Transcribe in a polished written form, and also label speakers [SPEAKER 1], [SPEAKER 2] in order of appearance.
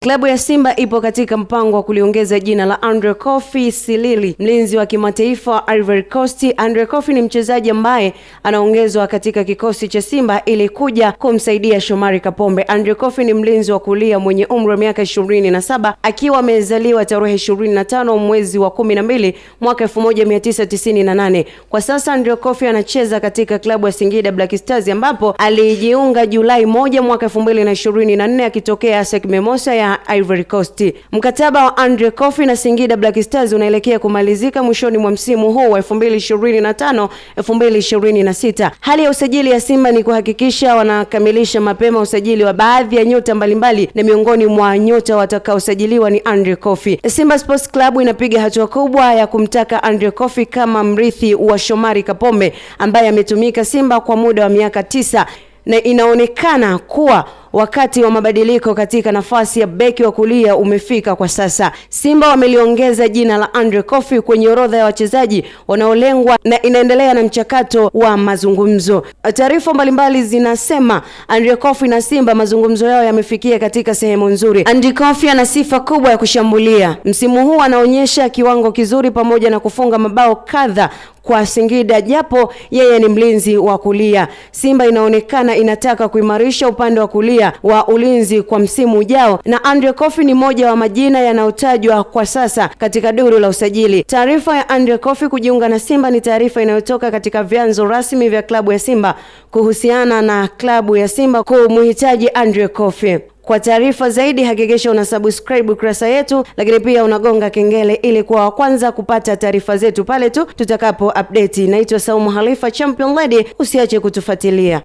[SPEAKER 1] Klabu ya Simba ipo katika mpango wa kuliongeza jina la Andre Koffi Silili, mlinzi wa kimataifa wa Ivory Coast. Andre Koffi ni mchezaji ambaye anaongezwa katika kikosi cha Simba ili kuja kumsaidia Shomari Kapombe. Andre Koffi ni mlinzi wa kulia mwenye umri wa miaka 27 akiwa amezaliwa tarehe 25 mwezi wa 12 mwaka 1998. Kwa sasa Andre Koffi anacheza katika klabu ya Singida Black Stars ambapo alijiunga Julai 1 mwaka 2024 akitokea ASEC Mimosas ya Ivory Coast. Mkataba wa Andre Koffi na Singida Black Stars unaelekea kumalizika mwishoni mwa msimu huu wa 2025 2026. Hali ya usajili ya Simba ni kuhakikisha wanakamilisha mapema usajili wa baadhi ya nyota mbalimbali na miongoni mwa nyota watakaosajiliwa ni Andre Koffi. Simba Sports Club inapiga hatua kubwa ya kumtaka Andre Koffi kama mrithi wa Shomari Kapombe ambaye ametumika Simba kwa muda wa miaka 9 na inaonekana kuwa wakati wa mabadiliko katika nafasi ya beki wa kulia umefika kwa sasa. Simba wameliongeza jina la Andre Koffi kwenye orodha ya wachezaji wanaolengwa na inaendelea na mchakato wa mazungumzo. Taarifa mbalimbali zinasema Andre Koffi na Simba mazungumzo yao yamefikia katika sehemu nzuri. Andre Koffi ana sifa kubwa ya kushambulia. Msimu huu anaonyesha kiwango kizuri pamoja na kufunga mabao kadha kwa Singida japo yeye ni mlinzi wa kulia. Simba inaonekana inataka kuimarisha upande wa kulia wa ulinzi kwa msimu ujao, na Andre Koffi ni moja wa majina yanayotajwa kwa sasa katika duru la usajili. Taarifa ya Andre Koffi kujiunga na Simba ni taarifa inayotoka katika vyanzo rasmi vya klabu ya Simba kuhusiana na klabu ya Simba kumhitaji Andre Koffi. Kwa taarifa zaidi hakikisha una subscribe ukurasa yetu, lakini pia unagonga kengele ili kuwa wa kwanza kupata taarifa zetu pale tu tutakapo update. Naitwa Saumu Halifa, Champion Lady, usiache kutufuatilia.